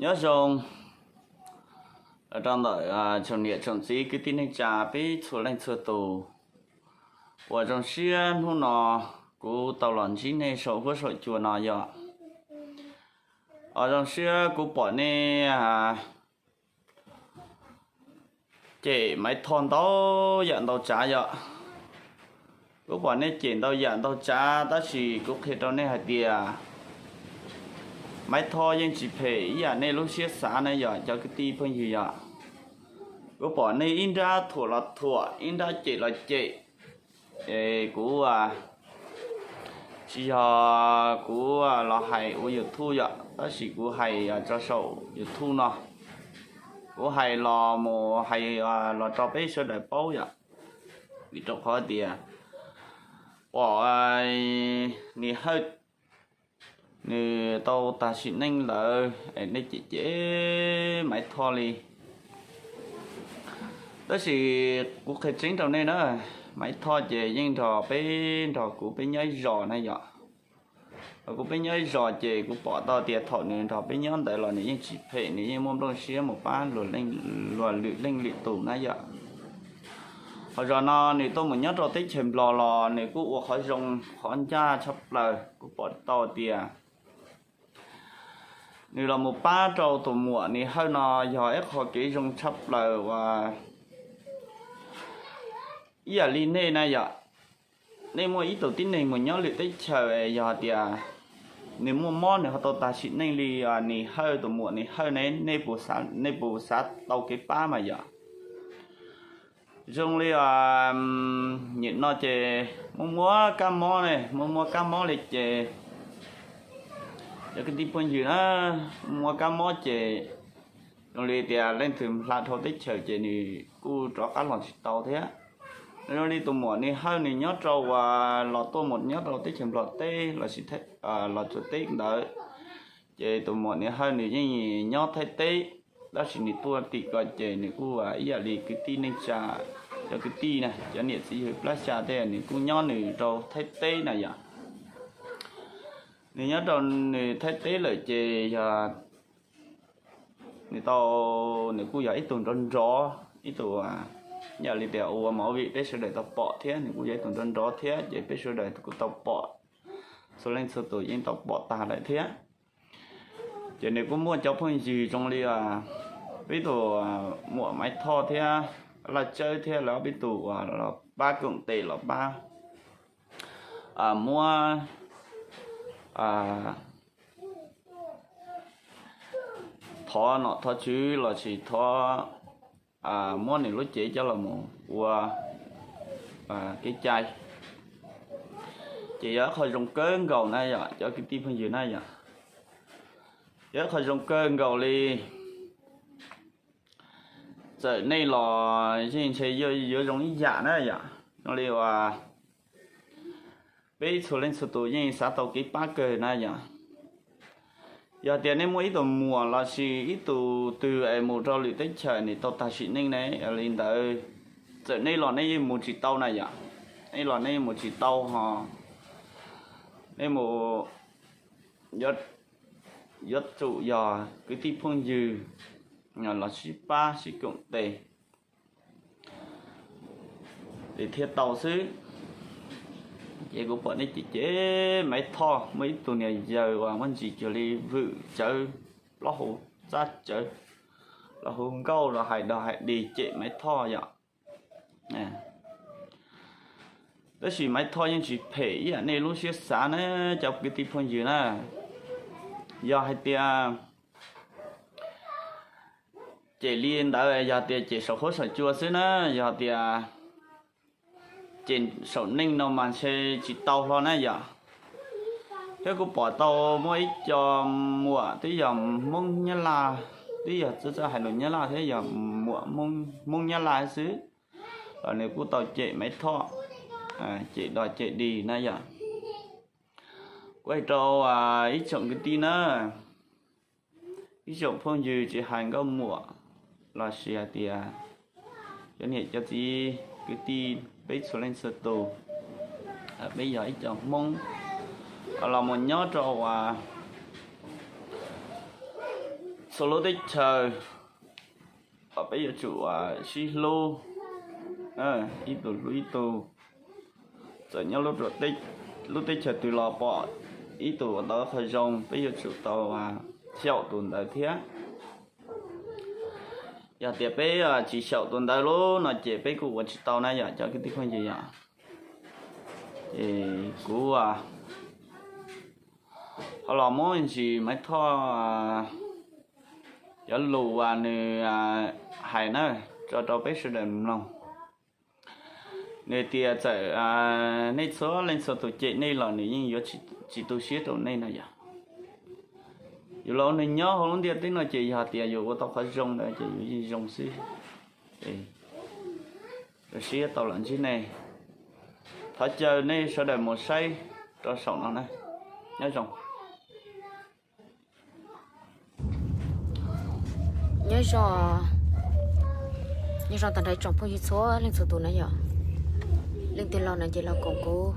Nyob zoo rau ntawm tsoom niam tsoom txiv kwv tij neej tsa peb txhua leej txhua tus. Uas zoo siab hnub no kuv tau los ntsib nej saum huab saum cua no yog, uas zoo siab kuv pom nej cem Maiv Thoj ntau yam ntau tsav yom. Kuv pom nej cem ntau yam ntau tsav tab sis kuv qhia rau nej hais tias Maiv Thoj yeej tsis phem ib yam nej lub siab xav na yom cov kwv tij phooj ywg yom. Kuv pom nej ib nrab thuam los thuam, ib nrab cem los cem. Kuv tsis yog kuv los hais ua YouTube yom, tab sis kuv hais tso saum YouTube no. Kuv hais los mus hais los rau peb sawv daws paub yom. Vim rau qhov tias pom Nis Hawj nws tau tag sim neej lawm nej cem cem Maiv Thoj li. Tab sis kuv qhia tseeb rau nej na, Maiv Thoj ces yeej nrog peb, nrog kuv peb nyob ib zos na yom. Kuv peb nyob ib zos ces kuv pom tau tias thaum nws nrog peb nyob ntawd los nws yeej tsis phem, nws yeej muaj nplooj siab mus pab luag lwm leej lwm tus na yom. Ho zaum no nws tuaj mus nyob rau teb chaws Nplog los nws kuj ua qhov zoo qhov ncaj tshaj plaws, kuv pom tau tias nws los mus pab rau tus muam Nis Hawj no yog ib qho kev zoo tshaj plaws uas ib yam li nej na yom. Nej muaj ib tug tib neeg mus nyob lwm teb chaws yog tias nws muaj mob nws ho tau tag sim neej li Nis Hawj, tus muam Nis Hawj ne, nej puas xav tau kev pab mas yom? Zoo li nim no ces muaj muaj kab mob ne, muaj muaj kab mob li ces cov kwv tij phooj ywg na, muaj kab mob ces zoo li tias leej twg hla dhau teb chaws ces nws kuj rov qab los tsis tau thiab. Zoo li tus muam Nis Hawj nws nyob rau uas los tuaj mus nyob rau teb chaws Nplog teb lossis los txawv teb ntawd, ces tus muam Nis Hawj nws yeej nyob Thaib teb, tab sis nws tuaj tim ko ces nws kuj ib yam li kwv tij neej tsa, cov kwv tij na, cov niam txiv yawg plab xya tej nws kuj nyob nws rau Thaib teb na yom. Nws nyob rau nws Thaib teb lawm ces yog nws tau, nws kuj yog ib tug nrov nrov, ib tug yam li tias ua movie peb sawv daws tau pom thiab, nws kuj yog ib tug nrov nrov thiab ces peb sawv daws kuj tau pom, txhua leej txhua tus yeej tau pom tag lawm thiab. Ces nws kuj muaj cov phooj ywg zoo li peb tus muam Maiv Thoj thiab Laj Tsawb thiab lawv ob peb tus uas los pab koom tes los pab muab thov nom thov tswv lossis thov muab nws lub cev coj los mus ua kev cai. Ces yog ib qho zoo kawg nkaus na yom cov kwv tij phooj ywg na yom. Yog ib qho zoo kawg nkaus li. Txawm nej los yeej ntshe yuav zoo ib yam na yom, zoo li uas peb txhua leej txhua tus yeej xav tau kev pab kawg na yom. Yog tias nej muaj ib tug muam lossis ib tug twg es mus rau lwm teb chaws nws tau tag sim neej ne, li ntawd txawm nej los nej yeej mus tsis tau na yom. Nej los nej yeej mus tsis tau ho nej mus yuav tsum yog kwv tij phooj ywg los sib pab sib koom tes es thiaj tau xwb. Ces kuv pom nej cem cem Maiv Thoj, muaj ib tug niag yawg uas muaj ntsis cuag li vwm cawv, plaub hau txab cawv, plaub hau nkauj los hais dog hais dig cem Maiv Thoj yom. Tab sis Maiv Thoj yeej tsis phem ib yam nej lub siab xav na cov kwv tij phooj ywg na. Yog hais tias cem li ntawd yog tias cem saum huab saum cua xwb na, yog tias cem saum neej no mas ntshe tsis tau hlo na yom. Thiab kuv pom tau muaj ib co muam twb yog Hmoob Nyab Laj, twb yog txawj txawj hais lus Nyab Laj thiab yog muam Hmoob Nyab Laj xwb, los nws kuj tau cem Maiv Thoj, cem dog cem dig na yom. Kuv hais rau ib tsoom kwv tij na, ib tsoom phooj ywg tsis hais nkauj muam lossis hais tias cov niam cov txiv kwv tij peb txhua leej txhua tus, peb yog ib co Hmoob los mus nyob rau uas txhua lub teb chaws, peb yuav tsum sib hlub, ib tug hlub ib tug. Txawm nyob lub teb chaws twg los pom ib tug ua tau qhov zoo, peb yuav tsum tau xyaum tus ntawd thiab. Yog tias peb tsis xyaum tus ntawd lub no ces peb kuj ua tsis tau na yom cov kwv tij phooj ywg yom. Es kuv ho los muab ntsis Maiv Thoj cov lus uas nws hais na tso rau peb sawv daws mloog. Nws tias txawm nej txhua leej txhua tus cem nej los nws yeej yuav tsis tu siab rau nej no yom. Yus los nws nyob hauv lub ntiaj teb no ces yog tias yus ua tau qhov zoo ntawd ces yus yeej zoo xwb. Rau siab tau los ntsib nej. Thov caw nej sawv daws mus saib rau saum no na. Nyob zoo. Nyob zoo, nyob zoo tag nrho tsoom phooj ywg txhua leej txhua tus na yom. Leej twg los no ces los koom kuv.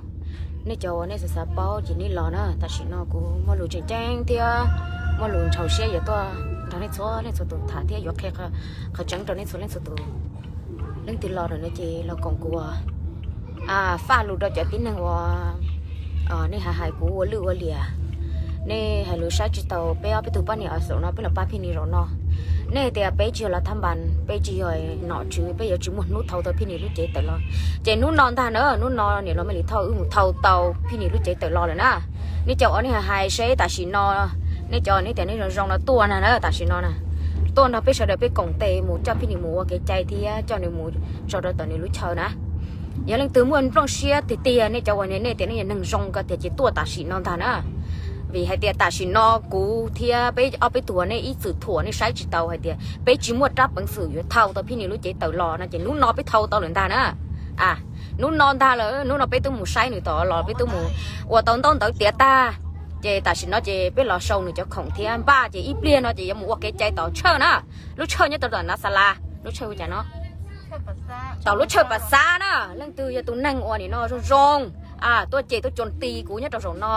Nej cov uas nej xav xav paub ces nej los na, tam sim no kuv muaj lus tseem ceeb thiab muaj lus ntxhov siab yuav tuaj nrog nej txhua leej txhua tus tham thiab yuav qhia qhov tseeb rau nej txhua leej txhua tus. Leej twg los no ces los koom kuv, faj lus rau cov tib neeg uas nej hais hais kuv ua lwj ua liam. Nej hais lus saib tsis taus peb ob peb tug poj niam os, saum no peb los pab Phij Nis zaum no. Nej hais tias peb tsis yog los thab npas, peb tsis yog nom tswv, peb yuav tsis muaj hnub thau tau Phij Nis lub cev tawm los. Ces hnub no ntag na, hnub no niam laus Mej Lis Thoj wb mus thau tau Phij Nis lub cev tawm los lawm na. Nej cov uas nej hais hais seb tam sim no, nej cov nej tias nej zoo zoo no tuaj na, tam sim no na, tuaj nrog peb sawv daws peb koom tes mus coj Phij Nis mus ua kev cai thiab coj nws mus tso rau tom nws lub chaw na. Yog leej twg muaj nplooj siab tiag tiag, nej cov uas nej tias nej yog neeg zoo ko tiag ces tuaj tam sim no ntag na. Vim hais tias tam sim no kuv thiab peb ob peb tug uas nej ib txwm thuam nej saib tsis taus hais tias peb tsis muaj rab peev xwm yuav thau tau Phij Nis lub cev tawm los no ces hnub no peb thau tau lawm ntag na. Hnub no ntag lawm, hnub no peb twb mus saib nws tod los peb twb mus ua tau ntaub ntawv tiav tag. Ces tam sim no ces peb los sau nws cov khoom thiab npaj ces ib pliag no ces yuav mus ua kev cai tom Tshawj na. Lub Tshawj nyob rau tom Nav Xa Las, lub Tshawj ua cas no, tom lub Tshawj Pas Xav na. Leej twg yog tus neeg uas nim no zoo zoo tuaj cem tuaj cuas ti kuv nyob rau zaum no,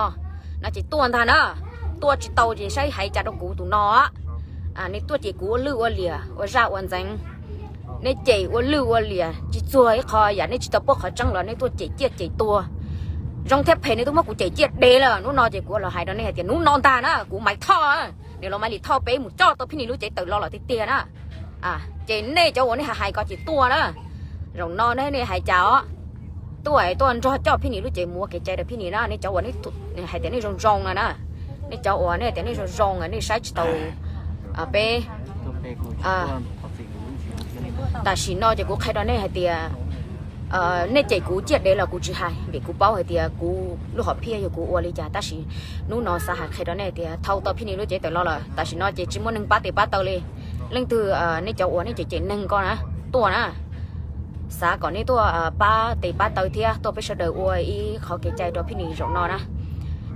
no ces tuaj ntag na. Tuaj tsis tau ces saib hais cas rau kuv tus no. Nej tuaj cem kuv ua lwj ua liam ua zaj ua ntxeev. Nej cem ua lwj ua liam tsis txuag ib qho yam, nej tsis tau paub qhov tseeb los nej tuaj cem ciaj cem tuag. Zoo thiab phem nej twb muab kuv cem ciaj dev lawm. Hnub no ces kuv los hais rau nej hais tias hnub no ntag na, kuv Maiv Thoj, niam laus Maiv Lis Thoj peb mus coj tau Phij Nis lub cev tawm los los tiag tiag na. Ces nej cov uas nej hais hais ko ces tuaj na. Zaum no nej hais cas os, tuaj tuaj nrog coj Phij Nis lub cev mus ua kev cai rau Phij Nis na. Nej cov uas hais tias nej zoo zoo no na, nej cov uas nej tias nej zoo zoo nej saib tsis taus peb. Tam sim no ces kuv qhia rau nej hais tias nej cem kuv ciaj dev los kuv tsis hais, vim kuv paub hais tias kuv lub hom phiaj yog kuv ua li cas, tab sis hnub no xav hais qhia rau nej tias thau tau Phij Nis lub cev tawm los lawm. Tam sim no ces tsis muaj neeg pab tes pab taw li. Leej twg nej cov uas nej cem cem neeg ko na, tuaj na, xav kom nej tuaj pab tes pab taw thiab tuaj peb sawv daws ua ib qho kev cai rau Phij Nis zaum no na.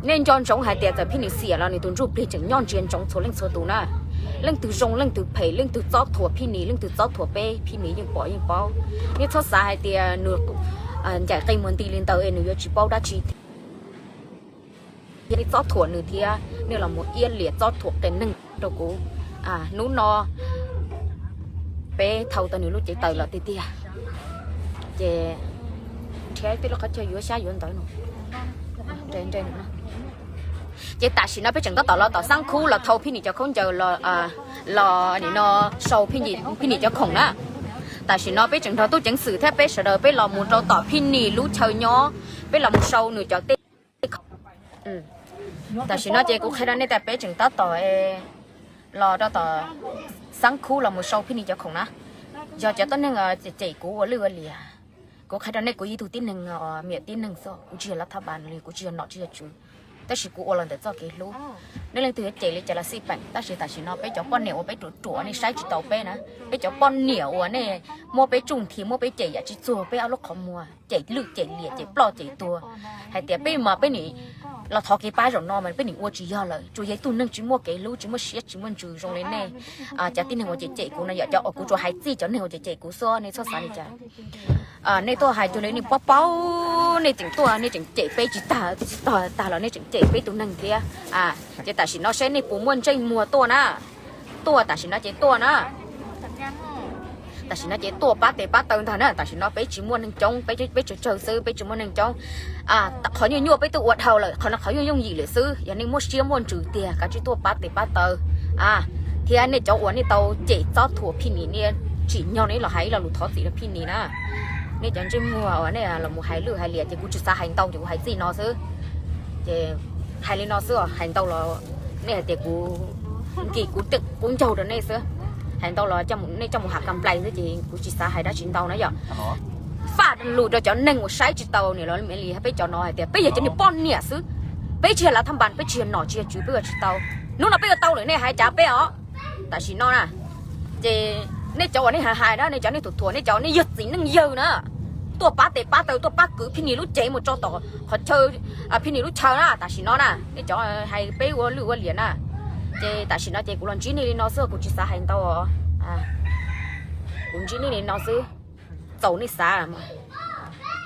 Nej nco ntsoov hais tias txawm Phij Nis xiam los nws tus ntsuj plig tseem nyob ntsia ntsoov txhua leej txhua tus na. Leej twg zoo leej twg phem, leej twg txob thuam Phij Nis, leej twg txob thuam peb, Phij Nis yeej pom yeej paub. Nej txhob xav hais tias nws ncaim qe muag nti li ntawd es nws yuav tsis paub dab tsi. Nej txob thuam nws thiab nej los mus iab liam txob thuam qias neeg rau kuv. Hnub no peb thau tau nws lub cev tawm los tiag tiag. Ces nrhiav tej lub qhov chaw yuav xyab yuav ntawv no. Ces tam sim no peb tseem tab tom los tom Xab Khub los thau Phij Nis cov khaub ncaws los nim no sau Phij Nis cov khoom na. Tam sim no peb tseem nrog tub ceev xwm thiab peb sawv daws peb los mus rau tom Phij Nis lub chaw nyob, peb los mus sau nws cov tej khoom. Tam sim no ces kuv qhia rau nej tias peb tseem tab tom los rau tom Xab Khub los mus sau Phij Nis cov khoom na. Yog cov tuab neeg cem kuv ua lwj ua liam, kuv qhia rau nej kuv yog ib tug tib neeg, miam tib neeg xwb, kuv tsis yog lav thab npas li, kuv tsis yog nom tsis yog tswv, tab sis kuv ua los ntawm txoj kev hlub. Nej leej twg yuav cem li cas los xij peem, tab sis tam sim no peb cov poj niam uas peb ruam ruam nej saib tsis taus peb na, peb cov poj niam uas nej muab peb tsuj nthi muab peb cem yam tsis txuag peb ob lub qhov muag, cem lwj cem liam cem ploj cem tuag, hais tias peb mas peb nim los thov kev pab zaum no mas peb nim ua tsis yog lawm, tsuas yog ib tug neeg tsis muaj kev hlub tsis muaj siab tsis muaj ntsws zoo li nej. Cov tib neeg uas cem cem kuv no yom, cov uas kuv tsuas hais txij cov neeg uas cem cem kuv xwb, nej txhob xav li cas. Nej tuaj hais cuag li nej paub paub, nej tseem tuaj nej tseem cem peb tsis tag tsis tog tag los nej tseem cem peb tus neeg thiab. Ces tam sim no seb nej puas muaj ntsej muag tuaj na. Tuaj tam sim no ces tuaj na. Tam sim no ces tuaj pab tes pab taw ntag na. Tam sim no peb tsis muaj neeg coob, peb, peb tsawg tsawg xwb, peb tsis muaj neeg coob. Qhov nyuaj nyuaj peb twb ua dhau lawm, qhov no qhov yooj yooj yim lawm xwb. Yog nej muaj siab muaj ntsws tiag kav tsij tuaj pab tes pab taw. Thiab nej cov uas nej tau cem txob thuam Phij Nis, nej tsim nyog nej los hais ib lo lus thov txim rau Phij Nis na. Nej cov ntsej muag uas nej los mus hais lwj hais liam ces kuv tsis xav hais ntau ces kuv hais txij no xwb. Ces hais li no xwb os, hais ntau los nej hais tias kuv nkim kuv tej qub ncaug rau nej xwb. Hais ntau los nej coj mus ham kam nplais xwb ces kuv tsis xav hais dab tsi ntau na yom. Faj lus rau cov neeg uas saib tsis tau nim los li peb cov no hais tias peb yog cov niag poj niam xwb, peb tsis yog lav thaj npas, peb tsis yog nom tsis yog tswv, peb ua tsis tau. Hnub no peb ua tau lawm nej hais cav peb os. Tam sim no na, ces nej cov uas nej hais hais na, nej cov nej thuam thuam, nej cov nej yog txiv neej yawg na, tuaj pab tes pab taw, tuaj pab kwv Phij Nis lub cev mus tso tom qhov chaw, Phij Nis lub chaw na. Tam sim no na nej cov hais peb ua lwj ua liam na. Ces tam sim no ces kuv los ntsib nej li no xwb, kuv tsis xav hais ntau. Kuv ntsib nej li no xwb, txaus nej xav.